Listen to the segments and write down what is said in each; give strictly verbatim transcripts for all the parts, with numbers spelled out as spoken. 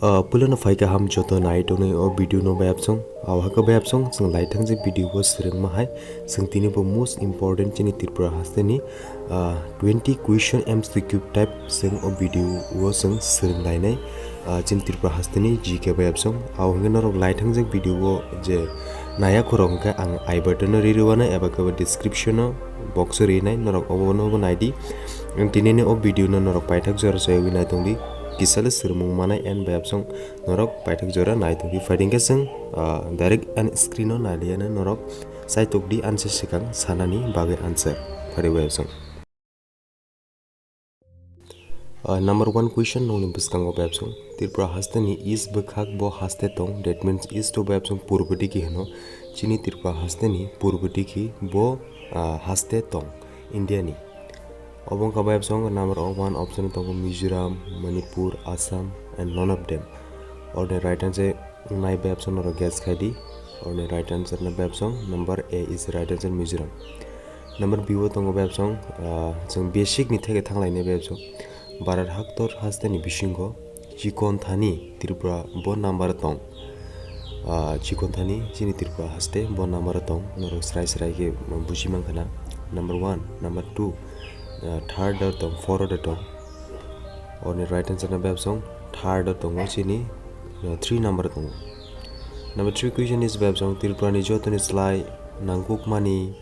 Ah, puilano phai kaham joto nai tongnai o video no bayapsong. Awhaka bayapsong, chwng lai thangjak video o swrwngma hai. Chwng tini bo most important chini Tripura haste ni, ah, twenty question M C Q type chwng o video o chwng swrwng lainai. Ah, chini Tripura haste ni G K bayapsong. Aw hwnkhe norok lai thangjak video o je naya khorok hwnkhe ang I button o ri rwano eba khe description o box o rinai, norok obo no bo naidi. Ang tini ni o video no norok paithak jora chaywi nai tongdi. Kisale swrwngmung manai and bayapsong norok paithak jora nai tongdi. Phaidi hwnkhe chwng, ah, direct and screen o nailiyano norok chaitok di ansa swkang sanani bagwi answer. Phaidi bayapsong. Ah, number one question nokni bwskango bayapsong. Tripura haste ni east bwkhak bo haste tong, that means east o bayapsong purbo digi hwno. Chini Tripura haste ni purbo digi bo, ah, haste tong, India ni. Obo wngkha bayapsong number one option tongo Mizoram, Manipur, Assam and none of them. Or the right answer nai bayapsong norok guess khaidi. Or the right answer na bayapsong number A is right answer Mizoram. Number B o tongo bayapsong, ah, chwng basic ni theke thanglainai bayapsong. Bharat haktor haste ni bisingo Chikonthani Tripura bo number tong. Ah, Chikonthani chini Tripura haste bo number tong. Norok srai srai khe buji mankha na. Number one, number two, ah, third o tong, four o tong. Or ni right answer na bayapsong third o tongo chini, ah, three number tongo. Number three question is bayapsong Tripura ni joto ni slai nangkukmani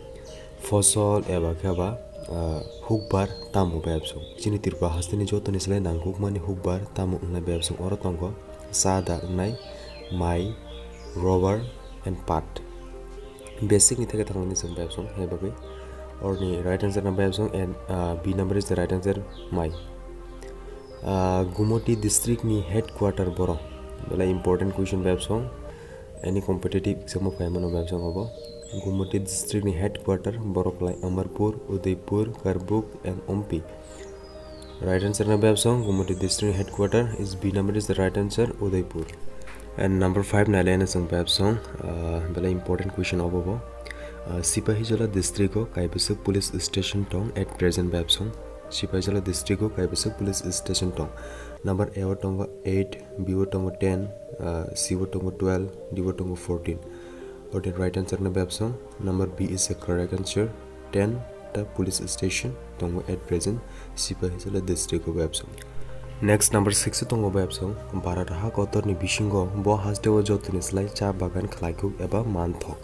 fosol eba khe ba, ah, hukbar tamo bayapsong. Chini Tripura haste ni joto ni slai nangkukmani hukbar tamo wngnai bayapsong oro tongo cha da wngnai, mai, rubber and pat. Basic ni theke thangmani chwng bayapsong hai bagwi. Or ni right answer na bayapsong and, ah, B number is the right answer, mai. Ah, Gumoti district ni headquarter boro. Belai important question bayapsong. Any competitive exam o phaimano bayapsong obo. Gumoti district ni headquarter boro kwlai Amarpur, Udaipur, Karbuk and Ompi. Right answer na bayapsong Gumoti district ni headquarter is B number is the right answer, Udaipur. And number five nailai na chwng bayapsong, ah, belai important question obo bo. Ah, Sipahijola district o kaibwswk police station tong at present bayapsong. Sipahijola district o kaibwswk police station tong. Number A o tongo eight, B o tongo ten, ah, C o tongo twelve, D o tongo fourteen. Or the right answer na bayapsong number B is the correct answer. Ten ta police station tongo at present Sipahijola district o bayapsong. Next number six o tongo bayapsong Bharat ha kotor ni bisingo bo haste o joto ni slai cha bagan khlaikuk eba manthok.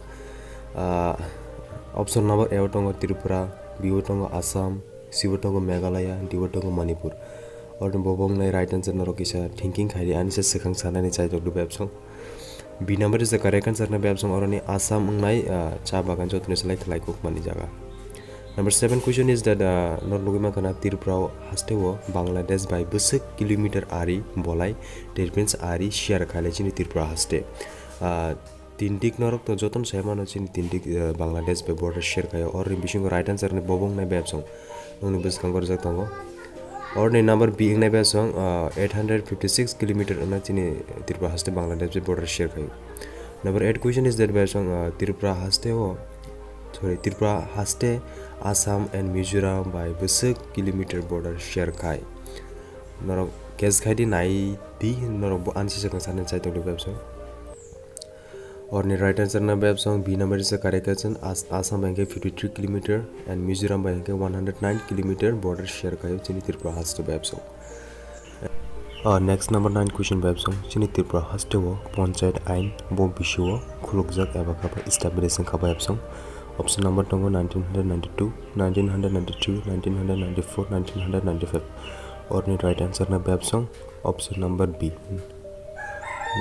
Ah, option number A o tongo Tripura, B o tongo Assam, C o tongo Meghalaya, D o tongo Manipur. Or ni bo wngnai right answer norok kisa thinking khaidi ani se swkang sanani chaitok di bayapsong. B number is the correct answer na bayapsong oroni Assam wngnai, ah, cha bagan jotoni slai khlai kukmani jaga. Number seven question is that, ah, nor nugwi mankha na Tripura haste o Bangladesh bai bwswk kilometer ari bolai, that means ari share khailai chini Tripura haste. Ah, Tindik norok to jotono sai mano chini Tindik, eh, Bangladesh bai border share khaio. Orni bisingo right answer ni bo wngnai bayapsong. Nokni bwskango rijak tongo. Orni number B wngnai bayapsong, ah, eight hundred fifty six kilometer wngna chini Tripura haste Bangladesh bai border share khaio. Number eight question is that bayapsong, ah, Tripura haste o, sorry, Tripura haste Assam and Mizoram bai bwswk kilometer border share khai. Norok guess khai di nai di, norok bo answer swkang sanani chaitok di bayapsong. Or ni right answer na bayapsong B number is the correct answer. As-, Assam bai hwnkhe fifty three kilometer and Mizoram bai hwnkhe one hundred nine kilometer border share khaio chini Tripura haste bayapsong. Ah, next number nine question bayapsong. Chini Tripura haste o panchayat ain bo bisio khulukjak eba kha bai establish wngkha bayapsong. Option number tongo nineteen hundred ninety two, nineteen hundred ninety three, nineteen hundred ninety four, nineteen hundred ninety five. Or ni right answer na bayapsong option number B.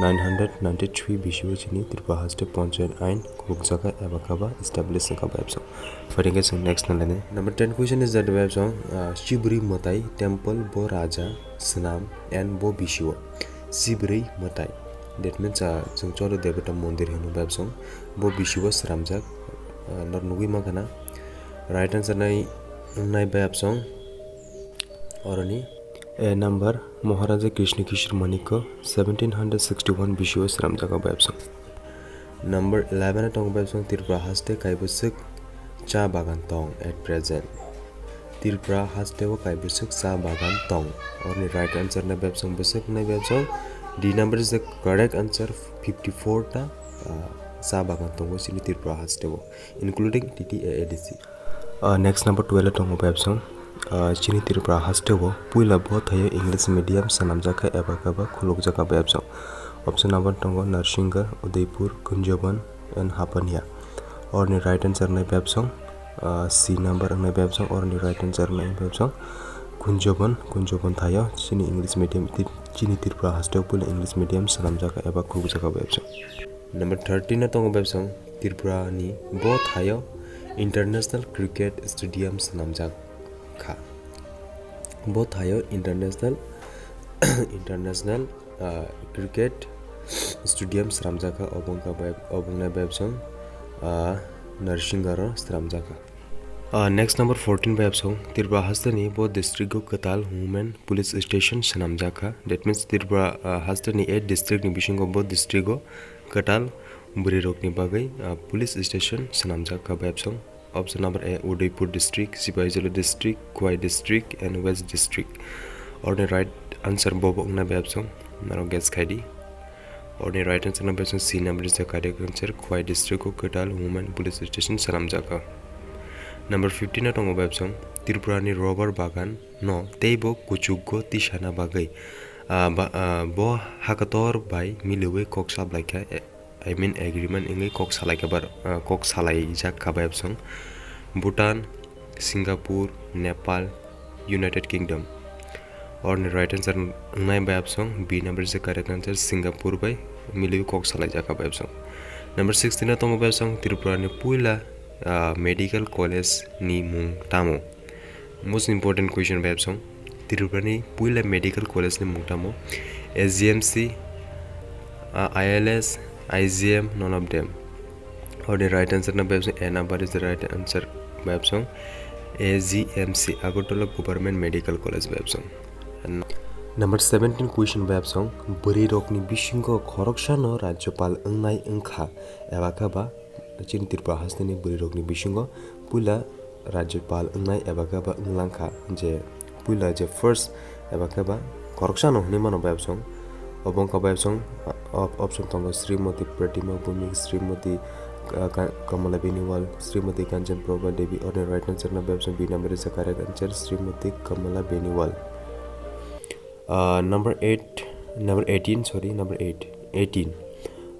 Nine hundred ninety three bisio chini Tripura haste panchayat ain khulukjaka eba kha ba establish wngkha bayapsong. Phaidi hwnkhe chwng next nalainai. Number ten question is that bayapsong, ah, Sibri Mwtai temple bo raja swnam and bo bisio Sibri Mwtai. That means, ah, chwng choro debota mondir hwno bayapsong. Bo bisio swnamjak, ah, nor nugwi mankha na. Right answer nai, nai bayapsong. Oroni A number, Maharaja Krishna Kishore Manikya, seventeen hundred sixty one bisio swnamjak o bayapsong. Number eleven o tongo bayapsong Tripura haste kaibwswk cha bagan tong at present. Tripura haste o kaibwswk cha bagan tong. Oroni right answer na bayapsong bwswk nai bayapsong D number is the correct answer, fifty-four ta, ah, cha bagan tongo chini Tripura hasteo, including T T A A D C. Ah, next number twelve tongo bai absong. Ah, chini Tripura hasteo puila bo thaio English medium swnamjakha eba khe ba khulukjakha bai absong. Option number tongo Narsingar, Udaipur, Kunjaban and Hapania. Orni right answer wngnai bai absong, ah, C number wngnai bai absong, orni right answer wngnai bai absong Kunjaban, Kunjaban thaio chini English medium, ti-, chini Tripura hasteo puila English medium swnamjakha eba khulukjakha bai absong. Number thirteen no tongo bai absong, Tripura ni bo thaio International Cricket Stadium swnamjak kha. Bo thaio international, international, ah, cricket stadium swnamjakha, obo wngkha bai-, obo wngnai bai absong, ah, Narsingar o swnamjakha. Ah, next number fourteen bai absong, Tripura hasteni bo district o kwtal women police station swnamjakha. That means Tripura, ah, hasteni eight district ni bisingo bo district o kwtal bwrwi rokni bagwi, ah, police station swnamjakha bai absong. Option number A, Udaipur district, Sipaijala district, Khowai district and West district. Orni right answer bo bo wngna bai absong, norok guess khai di. Orni right answer na bai absong C number is the correct answer, Khowai district o kwtal women police station swnamjakha. Number fifteen no tongo bai absong, Tripura ni rubber bagan no teibo kuchukgo tisana bagwi, ah, ba, ah, bo hakator bai miliwi kok saplaikha. I mean agreement wngwi kok salai kha bar-, ah, kok salaijak kha bai absong. Bhutan, Singapore, Nepal, United Kingdom. Orni right answer wngnai bai absong, B number is the correct answer, Singapore bai miliwi kok salaijak kha bai absong. Number sixteen no tongo bai absong, Tripura ni puila, ah, medical college ni mung tamo? Most important question bai absong, Tripura ni puila medical college ni mung tamo? A G M C, ah, I L S, I G M, none of them. Or the right answer na bai absong, A number is the right answer bai absong, A G M C, Agartala Government Medical College bai absong. And number seventeen question bai absong, bwrwi rokni bisingo khoroksano Rajyapal wngnai wngkha eba khe ba chini Tripura hasteni bwrwi rokni bisingo puila Rajyapal wngnai eba khe ba wnglang kha, je puila je first eba khe ba khoroksano hwnwi mano bai absong. Obo wngkha bai absong, ah, op-, option tongo Srimati Pratima Bhumik, Srimati, ah, Ka-, Kamala Beniwal, Srimati Kanchan Prabha Devi, or the right answer na bai absong B number is the correct answer, Srimati Kamala Beniwal. Ah, number eight, number eighteen, sorry, number eight, eighteen.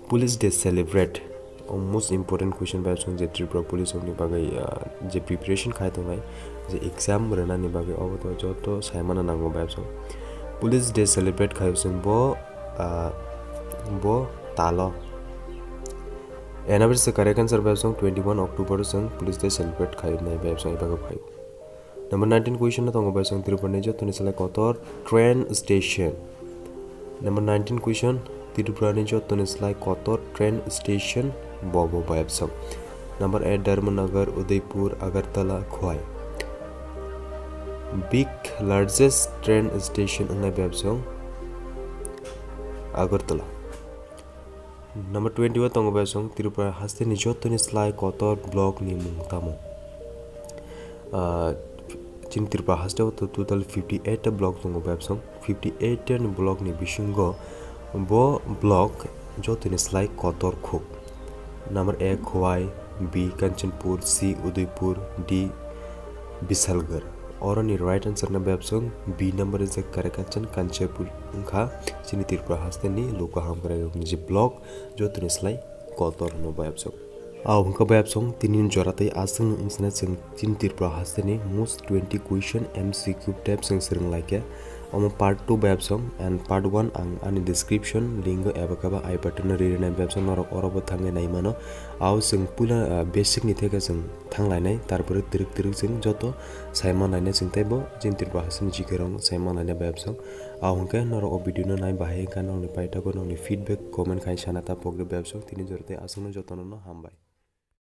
Police Day celebrate. Oh, most important question bai absong je Tripura Police rokni bagwi, ah, je preparation khai tongnai, je exam rwnani bagwi, obo to joto saimano nango bai absong. Police Day celebrate khai absong bo, ah, bo talo. Ena bai se correct answer bai absong, twenty-one October chwng Police Day celebrate khai nai bai absong, eba khe phai. Number nineteen question no tongo bai absong, Tripura ni joto ni slai kotor train station. Number nineteen question, Tripura ni joto ni slai kotor train station bo bo bai absong. Number eight, Dharmanagar, Udaipur, Agartala, Khowai. Big largest train station wngnai bai absong Agartala. Number twenty o tongo bai absong, Tripura hasteni joto ni slai kotor block ni mung tamo? Ah, chini Tripura hasteo to total fifty eight ta block tongo bai absong. Fifty eight ta ni block ni bisingo bo block joto ni slai kotor khuk. Number A, Khowai, B, Kanchanpur, C, Udaipur, D, Bisalgarh. Oroni right answer na bai absong B number is the correct answer, Kanchanpur wngkha chini Tripura hasteni luku hamkrai rokni je block jotoni slai kotor hwnwi bai absong. Au hwnkha bai absong tini jora tei aswkno wngsina chwng chini Tripura hasteni most twenty question M C Q type chwng swrwng laikha. Omo part two bai absong and part one ang ani description link o eba khe ba I button o ri rinai bai absong, norok oro bo thangwi nai mano. Au chwng puila, ah, basic ni theke chwng thang lainai, tarpore twrwk twrwk chwng joto sai man lainai chwng teibo chini Tripura hasteni G K rok sai man lainai bai absong. Au hwnkhe norok o video no nai bahai wngkha, nokni paithago nokni feedback comment khai sana ta pogri bai absong. Tini jora tei aswkno jotono no hambai.